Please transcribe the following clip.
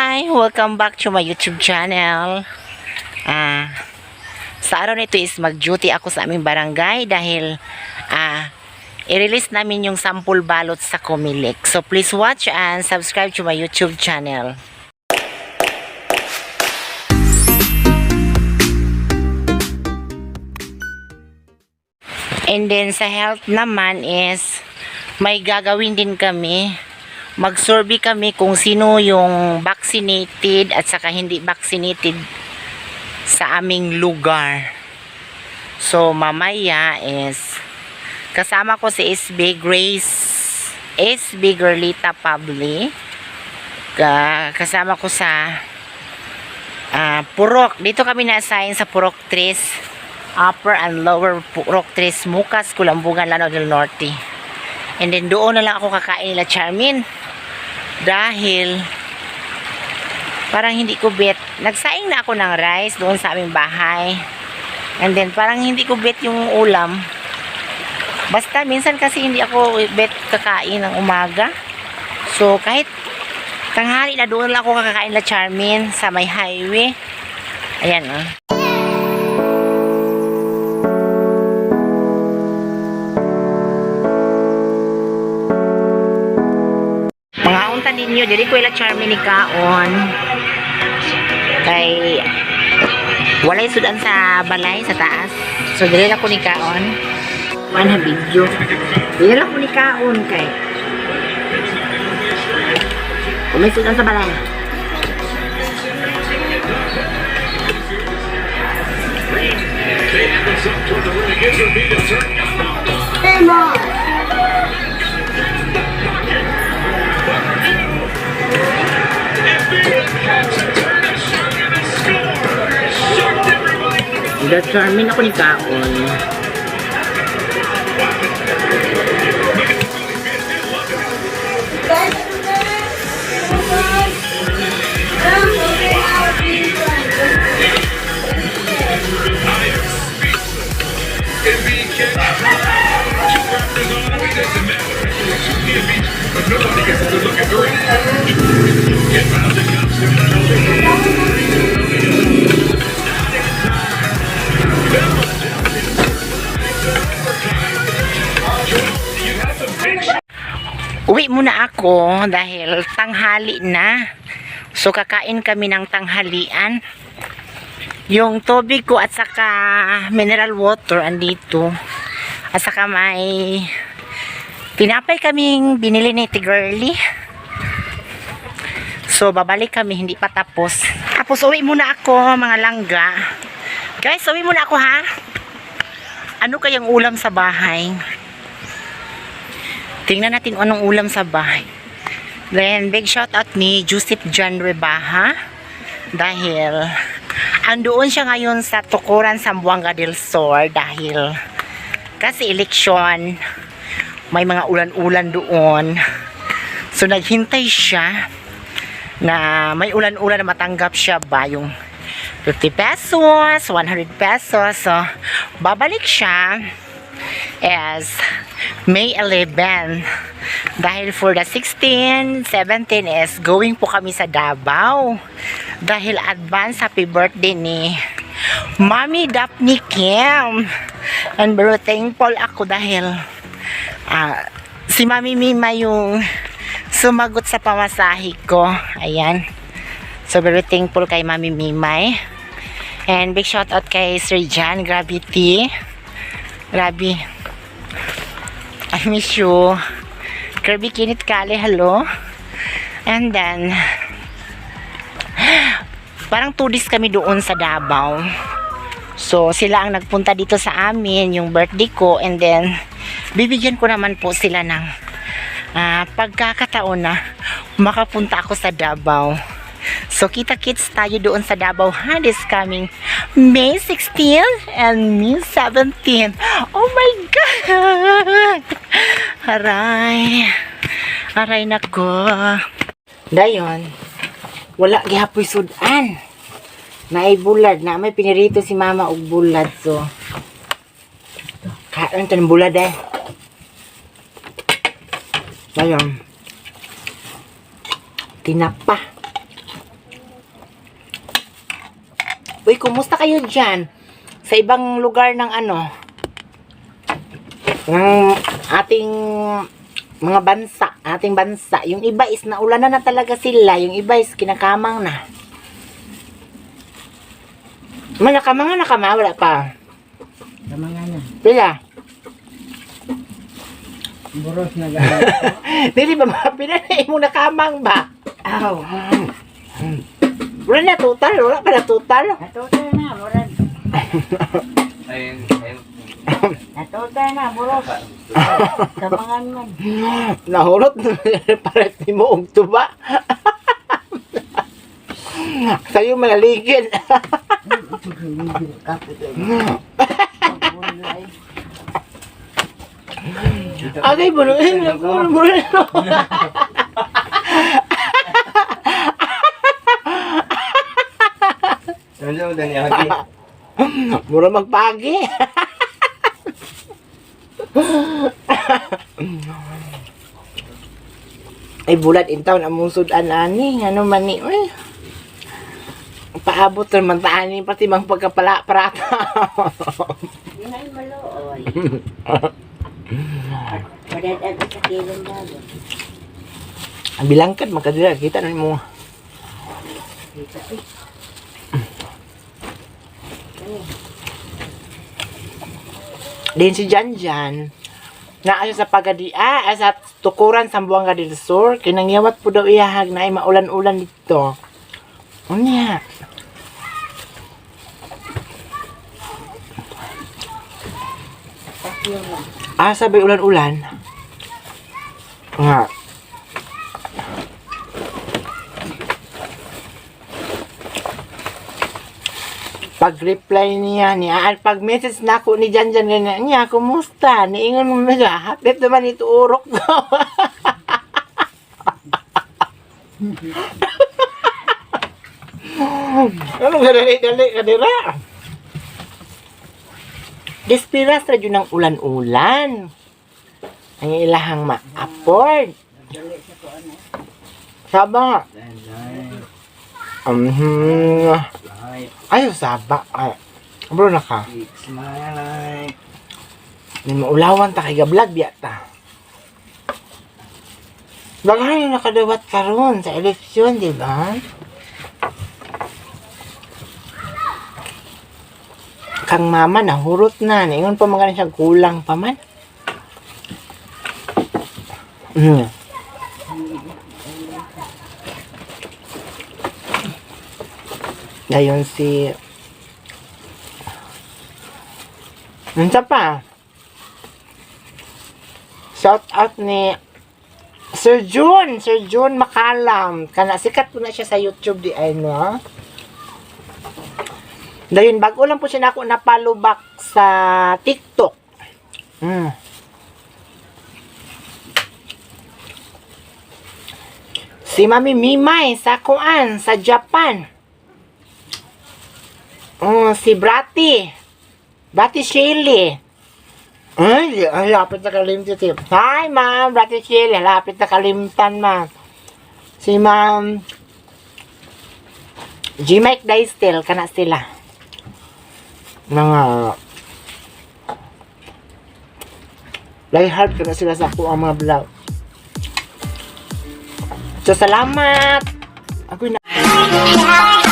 Hi! Welcome back to my YouTube channel. Sa araw nito is mag-duty ako sa aming barangay dahil i-release namin yung sample ballot sa Comelec. So please watch and subscribe to my YouTube channel. And then sa health naman is may gagawin din kami. Mag-survey kami kung sino yung vaccinated at saka hindi vaccinated sa aming lugar. So mamaya is kasama ko si SB Grace, SB Girlita Pabli. Kasama ko sa Purok. Dito kami na-assign sa Purok 3, Upper and Lower Purok 3, Mukas, Kulambugan, Lanao del Norte. And then doon na lang ako kakain nila Charmin. Dahil parang hindi ko bet. Nagsaing na ako ng rice doon sa aming bahay. And then parang hindi ko bet yung ulam. Basta minsan kasi hindi ako bet kakain ng umaga. So kahit tanghali na, doon lang ako kakain na Charmin sa may highway. Ayan oh. Mga unta ninyo, diri ko ila Charmin ni kaon. Kay walay sudan sa balay sa taas. So diri lang ko ni kaon. Man ha video. Diri lang ko ni kaon kay kung may sudan sa balay. The Charmin ako ni kaon. Uwi muna ako dahil tanghali na. So kakain kami ng tanghalian. Yung tubig ko at saka mineral water andito. At saka may tinapay kaming binili ni Ate Girlie. So babalik kami, hindi pa tapos. Tapos uwi muna ako, mga langga. Guys, uwi muna ako ha. Ano kayang ulam sa bahay? Tingnan natin kung anong ulam sa bahay. Then, big shout out ni Joseph John Rebaja dahil andoon siya ngayon sa Tukuran, Zamboanga del Sur dahil kasi eleksyon, may mga ulan-ulan doon. So, naghintay siya na may ulan-ulan na matanggap siya ba yung 50 pesos, 100 pesos. So, babalik siya is May 11. Dahil for the 16, 17 is going po kami sa Davao. Dahil advance happy birthday ni Mami Daphne Kim. And very thankful ako dahil si Mami Mima yung sumagot sa pamasahe ko. Ayan. So very thankful kay Mami Mimay. And big shout out kay Sir John Gravity. Grabe. I miss you. Kirby Kinit Kale, hello. And then, parang 2 days kami doon sa Davao. So, sila ang nagpunta dito sa amin, yung birthday ko. And then, bibigyan ko naman po sila ng pagkakataon na makapunta ako sa Davao. So, kita-kits tayo doon sa Davao ha, this coming May 16 and May 17. Oh my God! Aray. Aray nako. Dayon, wala gihapoy sudan. Naay bulad na may pinirito si mama og bulad, so kaon ta ng bulad eh. Dayon. Tinapa. Uy, kumusta kayo dyan? Sa ibang lugar ng ano? Ng ating mga bansa, ating bansa. Yung iba is naulanan na talaga sila. Yung iba is kinakamang na. Man, nakamang na nakama, wala pa. Kamanga na. Pila? Buros na gano'n. Dili ba ma? Pila na imong nakamang ba? Aw. Wala na total, wala pa na total. Natutal na, murag. Ayun, ayun. Natutal na, buros. Kamangan man. Nahurot na paret ni mo og tuba. Sa'yo malaligin. Kapit ay. Agay, bunuin. Bunuin. Ano mo dani agi? Mura magpagi. Ay, bulat in town among sudan ani. Ano man ni, uy. Paabot naman ta ani pati mang pagkapala prata. Ngay maluoy. Padad-ad sa kilong bago. Ang bilangkad magkadira kita na mo. Dito eh. Din si Jan Jan. Naa siya sa Pagadia, ah, sa Tukuran, Sambuanga del Sur. Kinangyawat po daw iyahag na ay maulan-ulan dito. Unya. Tatlo lang. Ah, sabi ulan-ulan. Nga. Pag-reply niya, niya, at pag message na ako ni Jan Jan, ganyan, niya, kumusta? Niingon mo siya, hapit naman ito urok ko. Anong dali-dali ka dira? Despiras ra jud ng ulan-ulan. Ang ilahang ma-afford. Dali sa kuan eh. Saba. Mhm. Life, Ay, saba. Ay. Bro na ka. it's my life. May maulawan ta kay gablag biya ta. Daghan yung nakadawat karon sa eleksyon, di ba? Kang mama nahurot na. Ingon pa mga siya kulang pa man. Dayon si Unsa pa? Shout out ni Sir June, Sir June Makalam. Kana sikat po na siya sa YouTube di ay no. Dayon bago lang po siya nako napalubak sa TikTok. Si Mami Mimay sa kuan sa Japan. Oh, si Brati. Brati Shirley. Ay, ay, lapit na kalimtan si. Hi, ma'am. Brati Shirley. Lapit na kalimtan, ma'am. Si ma'am G. Mike Daistel, kana sila. Mga die hard kana sila sa ako ang mga vlog. So, salamat! Ako na.